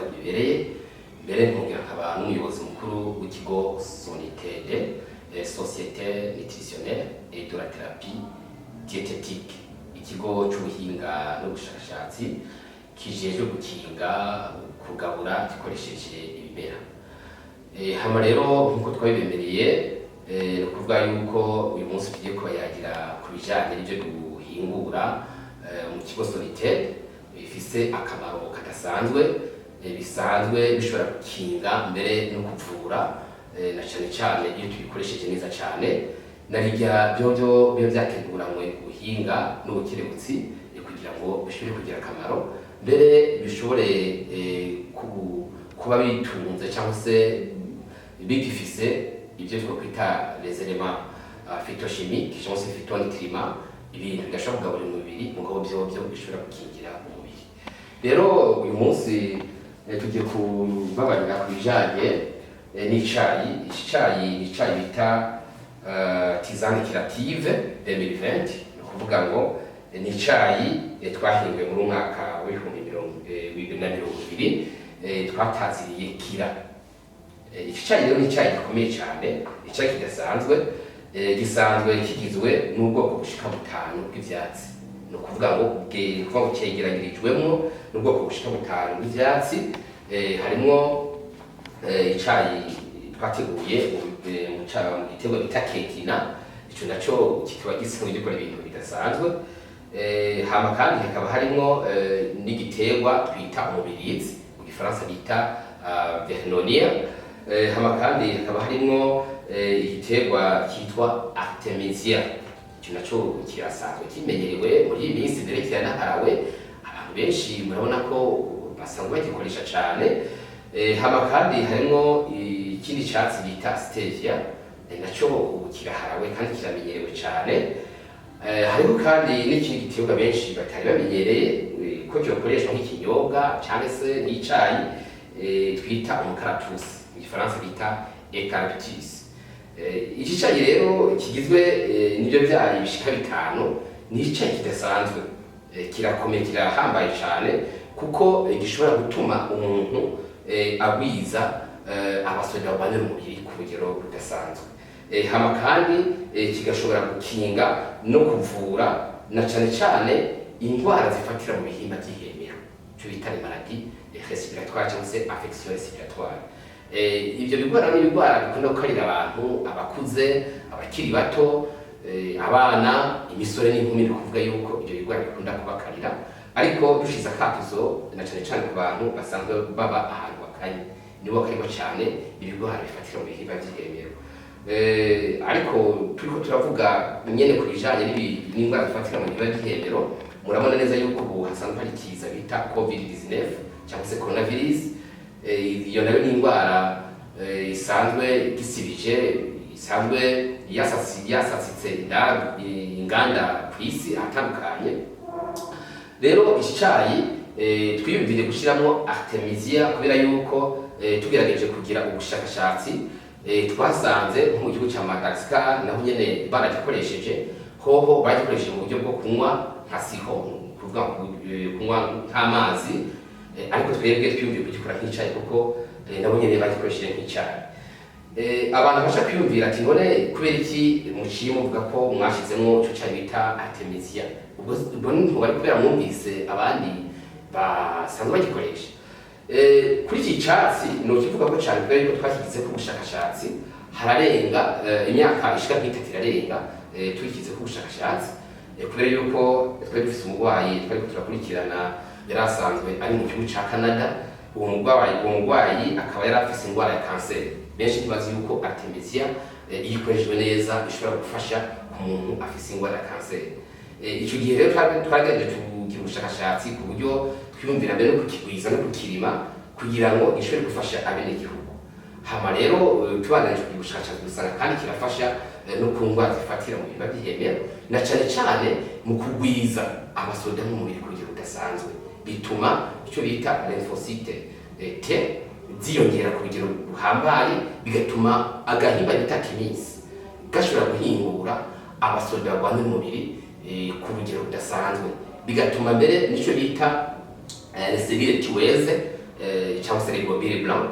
n'ingabo bibereye. Mbere nkongera nkaba n'umuyobozi mukuru w'ikigo Sonitede, Société Nutritionnelle et de la Thérapie Diététique, ikigo c'ubuhinga n'ubushakashatsi kijejwe gukinga, kugabura gikoresheje ibimera. Hama rero nk'uko twabibemereye, ni ukuvuga yuko uyu munsi tugiye kubayagira ku bijanye n'ivyo duhingura mu kigo Sonitede bifise akamaro kadasanzwe, bisanzwe bishobora gukinga mbere no kuvura, na cane cane iyo tubikoresheje neza cane, na rirya vyovyo biba vyateguranywe ubuhinga n'ubukerebutsi, kugira ngo bishobore kugira akamaro, mbere bishobore kuba bitunze cyangwa se bigifise ibyo twakwita les éléments phytochimiques cyangwa se phytonutriments, ibintu bidashobora kugaburira umubiri mugabo vyovyo bishobora gukingira umubiri. Rero uyu munsi tugiye kubabarira ku bijanye n'icayi. Iki cayi ni icayi bita tisane curative 2020. Ni ukuvuga ngo ni icayi twahinguye muri umwaka w'ibihumbi 2020, twataziriye Kira. Iki cayi rero ni icayi gikomeye cyane, icayi kidasanzwe, gisanzwe kigizwe n'ubwoko bushika butanu bw'ivyatsi. Ni ukuvuga ngo kuvuga ngo cegeranyirijwemwo n'ubwoko bushika butanu bw'ivyatsi. Harimwo icayi twateguye mu giterwa bita kekina, ico naco kikaba gisanzwe gikora ibintu bidasanzwe. Hama kandi hakaba harimwo n'igiterwa twita umubirizi, mu gifaransa bita vernonia. Hama kandi hakaba harimwo igiterwa cyitwa artemisia, icyo naco kirasanzwe kimenyerewe muri iyi minsi, mbere kiranaharawe, abantu benshi murabona ko basanzwe bagikoresha cane. Hama kandi harimwo ikindi catsi bita stevia, naco ubu kiraharawe kandi kiramenyerewe cane. Hariho kandi n'ikindi giterwa benshi batari bamenyereye ko cyokoreshwa nk'ikinyobwa cyangwa se nk'icayi, twita umukaratusi, mu gifaransa bita eucalyptus. Iki cayi rero kigizwe n'ibyo vyayi bishika bitanu ni icayi kidasanzwe. Kirakomeye, kirahambaye cane, kuko gishobora gutuma umuntu agwiza abasoda barwanira umubiri ku rugero rudasanzwe. Hama kandi kigashobora gukinga no kuvura na cane cane indwara zifatira mu bihimba by'ihemero, icyo bita les maladies respiratoires cyangwa se affection respiratoire. Ibyo bigwara ni ibigwara bikunda gukarira abantu, abakuze, abakiri bato, abana, imisore n'inkumi. Ni kuvuga yuko ibyo bigwara bikunda kubakarira, ariko dushize akatuzo na cane cane ku bantu basanzwe baba ahantu bakanye, nibo bakarirwa cane ibigwara bifatira mu bihimba by'ihemero. Ariko turiko turavuga nyene ku bijanye n'indwara zifatira mu bihimba by'ihemero, murabona neza yuko ubu hasanzwe hari ikiza bita COVID-19 cyangwa se coronavirus. Iyo nayo ni indwara isanzwe gisibije, isanzwe yasasitse inganda ku isi ahatandukanye. Rero iki cayi twiyumvire gushyiramo artemisia kubera yuko tugerageje kugira ubushakashatsi, twasanze nko mu gihugu cya Madagascar naho nyene baragikoresheje. Hoho bagikoresheje mu buryo bwo kunywa nka sirop, kuvuga ngo kunywa nk'amazi, ariko twebwe twiyumviye kugikora nk'icayi kuko nabo nyene bagikoresheje nk'icayi. Abantu basha kwiyumvira ati: "None kubera iki muciye muvuga ko mwashizemwo ico cayi bita artemisia?" Ubwo ntibari kubera mwumvise abandi basanzwe bagikoresha. Kuri iki catsi ni ukivuga ko cyane kubera yuko twashyize ku bushakashatsi hararenga imyaka ishika nk'itatu irarenga, tushyize ku bushakashatsi, kubera yuko twari dufise umurwayi twariko turakurikirana, yari asanzwe ari mu gihugu ca Canada. Uwo murwayi akaba yari afise indwara ya kanseri. Benshi ntibazi yuko artemisia iyo ikoreshejwe neza ishobora gufasha ku muntu afise indwara ya kanseri. Ico gihe rero twagerageje kugira ubushakashatsi ku buryo twiyumvira mbere no kukigwiza no kukirima kugira ngo gishobore gufasha abenegihugu. Hama rero tubandanije kugira ubushakashatsi, dusanga kandi kirafasha no ku ndwara zifatira mu bihimba by'ihemero, na cane cane mu kugwiza abasoda mu mubiri ku rugero rudasanzwe. Bituma icyo bita lymphocyte T ziyongera ku rugero ruhambaye, bigatuma agahimba bita thymus gashobora guhingura abasoda barwanya umubiri ku rugero rudasanzwe, bigatuma mbere nicyo bita cellules tueuses. cyangwa se les globules blancs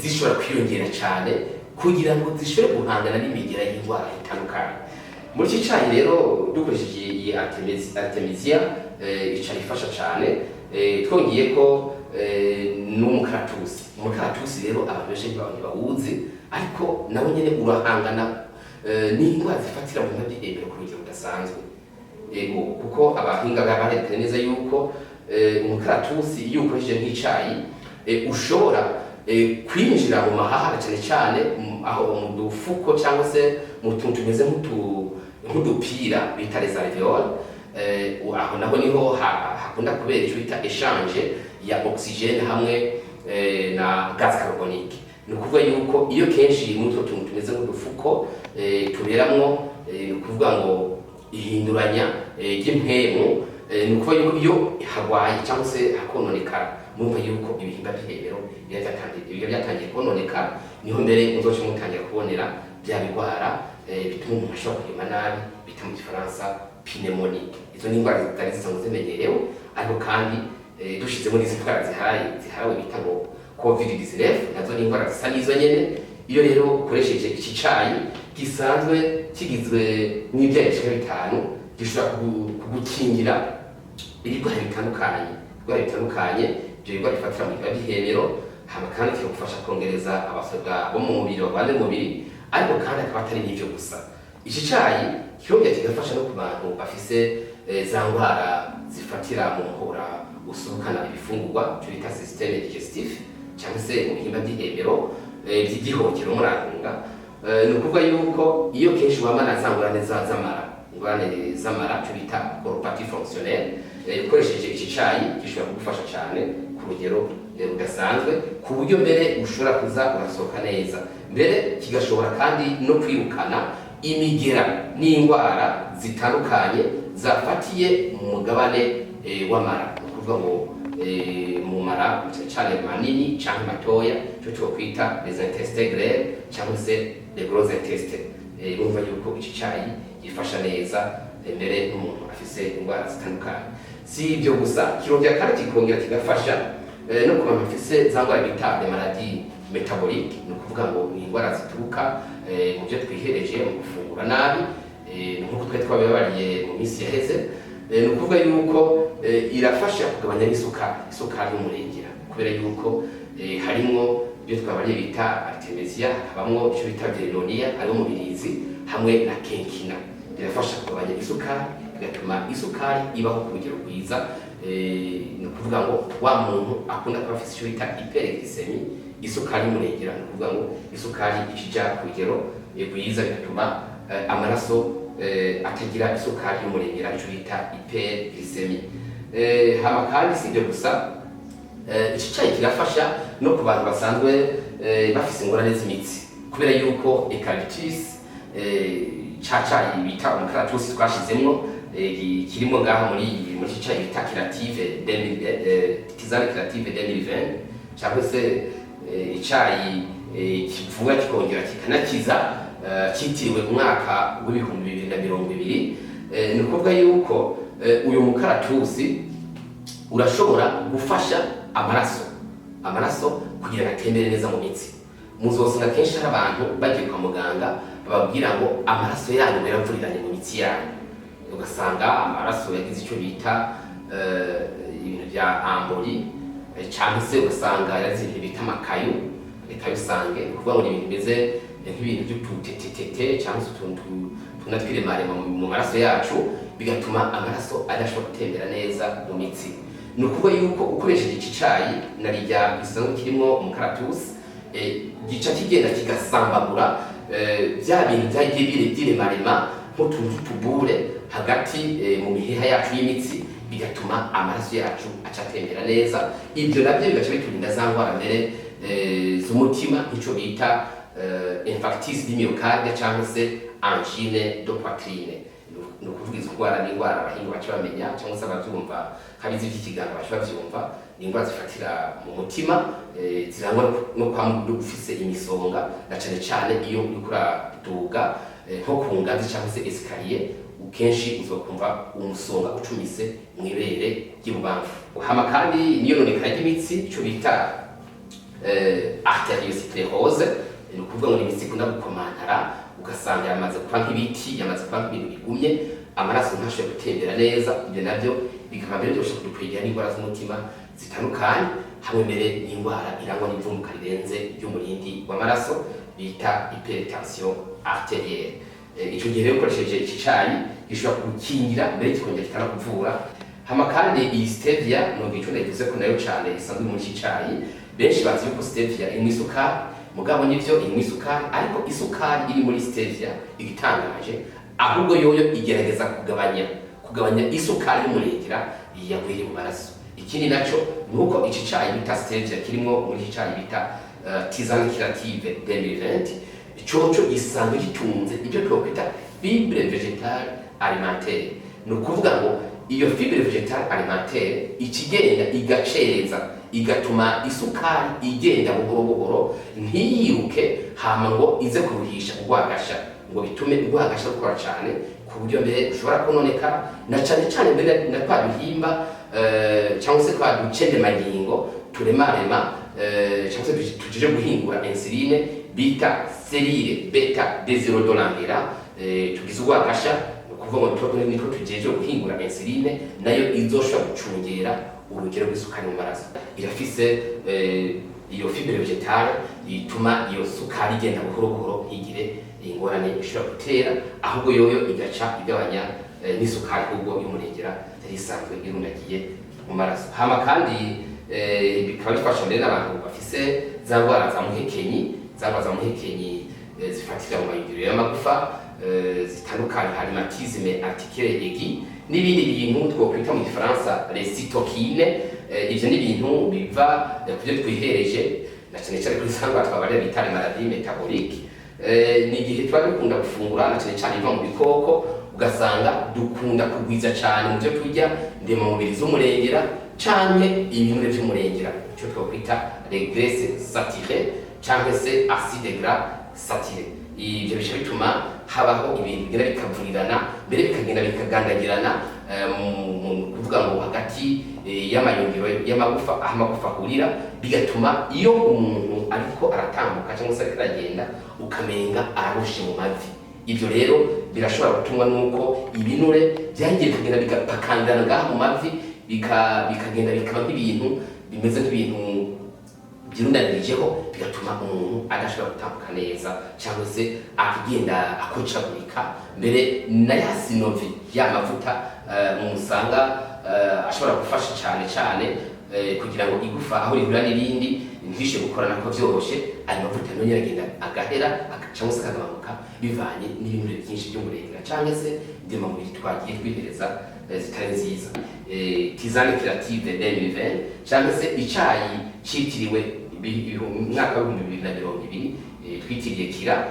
zishobora kwiyongera cyane kugira ngo zishobore guhangana n'imigera y'indwara itandukanye. Muri iki cyayi rero, dukoresheje iyi artemisia, ica ifasha cyane. Twongeye ko n'umukaratusi. Umukaratusi rero abantu benshi ntibawuzi, ariko nawe nyine urahangana n'indwara zifatira mu bihimba by'ihemero ku rugero rudasanzwe. Ego, kuko abahinga barerekanye neza yuko umukaratusi iyo ukoresheje nk'icayi, ushobora kwinjira mu mahaha, cyane cyane aho mu dufuko cyangwa se mu tuntu tumeze nk'udupira bita les alvéoles. Aho naho niho hakunda kubera icyo bita échange ya oxygène hamwe na gaz carbonique. Ni ukuvuga yuko iyo kenshi muri utwo tuntu tumeze nk'udufuko tuberamwo, ni ukuvuga ngo ihinduranya ry'impwemu, ni ukuvuga yuko iyo hagwaye cyangwa se hakononekara, murumva yuko ibihimba by'ihemero biba byatangiye kononekara. Niho mbere muzoca mutangira kubonera bya bigwara bituma umuntu ashobora guhema nabi, bita mu Gifaransa pneumonie. Izo ni indwara zitari zisanzwe zimenyerewe, ariko kandi dushizemo n'izi ndwara ziharawe bita ngo COVID 19, nazo ni indwara zisa n'izo nyene. Iyo rero ukoresheje iki cayi gisanzwe kigizwe n'ibyayi bishika 5, gishobora kugukingira ibirwara bitandukanye, ibyo birwara bifatira mu bihimba by'ihemero, hama kandi kikagufasha kongereza abasoda bo mu mubiri barwanya umubiri. Ariko kandi akaba atari n'ivyo gusa, iki cayi kirongera kigafasha no ku bantu bafise za ndwara zifatira mu muhora usohokana ibifungurwa, icyo bita système digestif, cyangwa se mu bihimba by'ihemero by'igihokero, murantunga. Ni ukuvuga yuko iyo kenshi wamana za ngorane z'amara, ingorane z'amara, icyo bita colopathie fonctionnelle, ukoresheje iki cayi gishobora kugufasha cyane ku rugero rudasanzwe, ku buryo mbere ushobora kuza urasohoka neza. Mbere kigashobora kandi no kwirukana imigera n'indwara zitandukanye zafatiye mu mugabane w'amara, ni ukuvuga ngo mu mara, cyane cyane manini cyangwa matoya, icyo twokwita les intestins grêles cyangwa se les gros intestins. Urumva yuko iki cayi gifasha neza, mbere n'umuntu afise indwara zitandukanye. Si ibyo gusa, kirongera kandi kikongera kigafasha no ku bantu bafise za ndwara bita les maladies métaboliques, ni ukuvuga ngo ni indwara zituruka mu byo twihereje, mu gufungura nabi, nk'uko twari twabibabariye mu minsi yaheze. Ni ukuvuga yuko irafasha kugabanya n'isukari, isukari y'umurengera, kubera yuko harimwo ibyo twabariye bita artemisia, hakabamwo icyo bita vernonia, harimo umubirizi hamwe na quinquina. Birafasha kugabanya isukari, bigatuma isukari ibaho ku rugero rwiza. Ni ukuvuga ngo wa muntu akunda kuba afite icyo bita hyperglycémie, isukari y'umurengera, ni ukuvuga ngo isukari ikija ku rugero rwiza, bigatuma amaraso atagira isukari y'umurengera, icyo bita hyperglycémie. Hama kandi si ibyo gusa, iki cyayi kirafasha no ku bantu basanzwe bafise ingorane z'imitsi, kubera yuko eucalyptus, ca cayi bita umukaratusi twashizemwo, kirimo ngaha muri iki cayi bita curative 2000, tisane curative 2020, cyangwa se icayi kivura kikongera kikanakiza, cyitiriwe umwaka w'2020. Ni ukuvuga yuko uyu mukaratusi urashobora gufasha amaraso kugira ngo atembere neza mu mitsi. Muzosanga kenshi hari abantu bagiye kwa muganga bababwira ngo amaraso yanyu yaravuriranye mu mitsi yanyu, ugasanga amaraso yagize icyo bita ibintu bya embolie, cyangwa se ugasanga yaragize ibintu bita amakayu reka bisange. Ni ukuvuga ngo ni ibintu bimeze nk'ibintu by'ututetetete cyangwa se utuntu tuna twiremarema mu maraso yacu, bigatuma amaraso adashobora gutembera neza mu mitsi. Ni ukuvuga yuko ukoresheje iki cayi na rijya gisanzwe kirimo umukaratusi, gica kigenda kigasambagura bya bintu byagiye byiremarema nk'utuntu tw'utubure hagati mu miheha yacu y'imitsi, bigatuma amaraso yacu aca atembera neza. Ibyo nabyo bigaca biturinda za ndwara mbere z'umutima, nk'icyo bita infarctus du myocarde cyangwa se angine de poitrine. Ni ukuvuga izo ndwara ni indwara abahinga baca bamenya, cyangwa se ababyumva nk'abizi by'ikiganga baca babyumva. Ni indwara zifatira mu mutima, zirangwa no kwa no gufise imisonga, na cane cane iyo uriko uraduga nko ku ngazi cyangwa se escalier. Kenshi uzokumva umusonga ucumise mw'ibere ry'ibubamfu. Hama kandi n'iyononekara ry'imitsi, ico bita artériosclérose, ni ukuvuga ngo ni imitsi ikunda gukomantara, ugasanga yamaze kuba nk'ibiti, yamaze kuba nk'ibintu bigumye, amaraso ntashobore gutembera neza. Ibyo nabyo bikaba mbere byoshobora kudukwegera n'indwara z'umutima zitandukanye, hamwe mbere n'indwara irangwa n'ivumbuka rirenze ry'umurindi w'amaraso bita hypertension artérielle. Ico gihe rero ukoresheje iki cayi gishobora kugukingira, mbere kikongera kikanakuvura. Hama kandi iyi stevia, nubwo ico ndayivuze ko nayo cane isanzwe muri iki cayi, benshi bazi yuko stevia irimwo isukari. Mugabo nivyo, irimwo isukari, ariko isukari iri muri stevia igitangaje ahubwo yoyo igerageza kugabanya isukari y'umurengera yagwiriye mu maraso. Ikindi naco ni uko iki cayi bita stevia kirimwo muri iki cayi bita tisane curative 2020, coco gisanzwe gitunze ibyo twokwita fibre végétale alimentaire. Ni ukuvuga ngo iyo fibre végétale alimentaire ikigenda igacereza, igatuma isukari igenda buhoro buhoro, ntiyiruke hama ngo ize kuruhisha urwagasha, ngo bitume urwagasha rukora cyane ku buryo mbere ushobora kononekara, na cyane cyane mbere na twa duhimba cyangwa se twa ducendemangingo turemarema cyangwa se tujije guhingura insuline bita cellule bêta des îlots de Langerhans, tugize urwagasha. Ni ukuvuga ngo nitwo tujeje guhingura insuline, nayo izoshobora gucungera urugero rw'isukari mu maraso. Irafise iyo fibre végétale ituma iyo sukari igenda buhoro buhoro, ntigire ingorane ishobora gutera, ahubwo yoyo igaca igabanya n'isukari ahubwo y'umurengera yari isanzwe irundagiye mu maraso. Hama kandi bikaba bifasha mbere n'abantu bafise za ndwara za muhekenyi, za ndwara za muhekenyi zifatira mu mayungiro y'amagufa zitandukanye, nka rhumatisme articulaire aigu n'ibindi bintu twokwita mu Gifaransa les cytokines. Ivyo ni ibintu biva ku byo twihereje, na cyane cyane kuri za ndwara twabarira bita les maladies métaboliques. Ni igihe tuba dukunda gufungura na cyane cyane ibiva mu bikoko, ugasanga dukunda kugwiza cyane mu byo turya ndemamubiri z'umurengera canke ibinure vy'umurengera, icyo twokwita les graisses saturées canke se acide gras saturé. Ivyo bica bituma habaho ibintu bigenda bikavurirana, mbere bikagenda bikagandagirana, mu kuvuga ngo hagati y'amayungiro y'amagufa, aho amagufa ahurira, bigatuma iyo umuntu ariko aratambuka cyangwa se ariko aragenda, ukamenga ararushe mu mavi. Ibyo rero birashobora gutumwa nuko ibinure byagiye bikagenda bigapakangana ngaha mu mavi, bikagenda bikaba nk'ibintu bimeze nk'ibintu byirundanirijeho, bigatuma umuntu adashobora gutambuka neza cyangwa se akagenda akocagurika. Mbere na ya synovie, ya mavuta musanga ashobora gufasha cyane cyane kugira ngo igufa aho rihura n'irindi ntirishe gukora nako vyoroshe, ayo mavuta nayo nyene agenda agahera cyangwa se akagabanuka bivanye n'ibinure byinshi by'umurengera cyangwa se ndemamubiri twagiye twihereza zitari nziza. Tisane curative 2020 cyangwa se icayi citiriwe umwaka w'2020, twitiriye kira,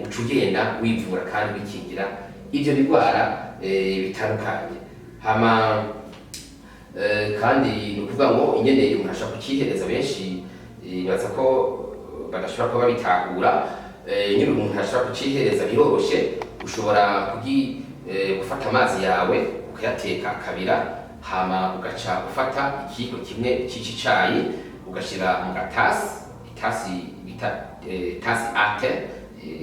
uca ugenda wivura kandi wikingira ivyo bigwara bitandukanye. Hama kandi ni ukuvuga ngo ingene umuntu ashobora kucihereza, benshi baza ko badashobora kuba babitahura. Nyine umuntu ashobora kucihereza biroroshe. Ushobora gufata amazi yawe ukayateka akabira, hama ugaca ufata ikiyiko kimwe c'iki cayi, ugashira mu gatasi, itasi bita tasi ate,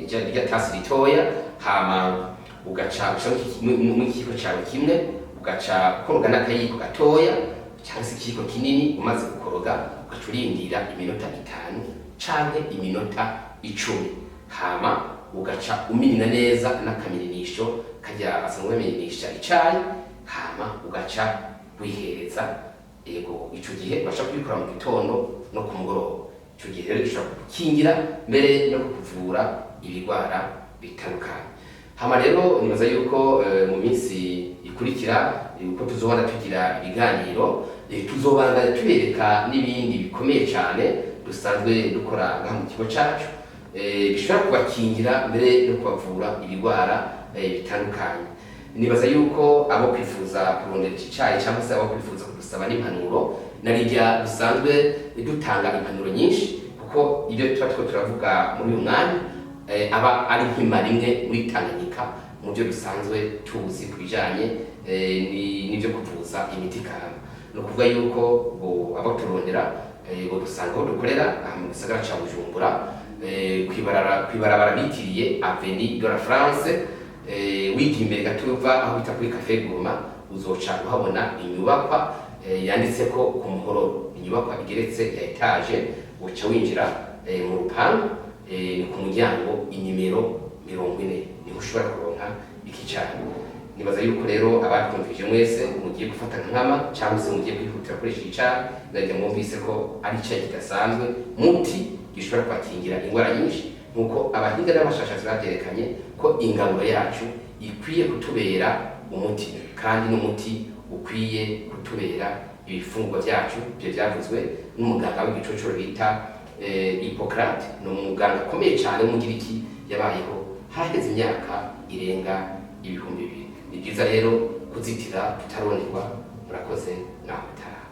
rya tasi ritoya. Hama ugaca ushira mu kiyiko cawe kimwe, ugaca ukoroga n'akayiko gatoya cyangwa se ikiyiko kinini. Umaze gukoroga, ugaca urindira iminota 5 canke iminota 10, hama ugaca uminina neza n'akamininisho kajya basanzwe bamininisha icayi, hama ugaca wihereza. Yego, ico gihe ubasha kubikora mu gitondo no ku mugoroba. Ico gihe rero gishobora kugukingira mbere no kukuvura ibigwara bitandukanye. Hama rero nibaza yuko mu minsi ikurikira, uko tuzobana tugira ibiganiro, tuzobandanya tubereka n'ibindi bikomeye cyane dusanzwe dukora ngaha mu kigo cacu, bishobora kubakingira mbere no kubavura ibigwara bitandukanye. Nibaza yuko abo kwifuza kurondera iki cayi cyangwa se abo kwifuza kudusaba n'impanuro, na rirya dusanzwe dutanga impanuro nyinshi, kuko ibyo tuba turiko turavuga muri uyu mwanya aba ari nk'ima rimwe muri Tanganyika. mu byo dusanzwe tuzi ku bijanye n'ibyo kuvuza imiti kama. Ni ukuvuga yuko bo abaturondera bo dusanga aho dukorera aha mu gisagara ca Bujumbura, kw'ibarabara bitiriye Avenue de la France. Wiga imbere gato uva aho bita kuri Café Gourmand, uzoca uhabona inyubakwa yanditseko ku Muhororo, inyubakwa igeretse ya étage. Uca winjira mu rupangu, ni ku muryango inimero 40, niho ushobora kuronka iki cayi. Nibaza yuko rero abatwumvije mwese mugiye gufata nka nkama cyangwa se mugiye kwihutira gukoresha icayi. Ndagira mwumvise ko ari icayi kidasanzwe muti gishobora kubakingira indwara nyinshi, nkuko abahinga n'abashakashatsi babyerekanye ko ingaburo yacu ikwiye kutubera umuti, kandi n'umuti ukwiye kutubera ibifungurwa byacu. Ibyo byavuzwe n'umuganga w'igicocoro bita Hippocrate. Ni umuganga akomeye cyane w'Umugiriki yabayeho haheze imyaka irenga 2000. Ni byiza rero kuzitira tutaronerwa. Murakoze, naho utaha.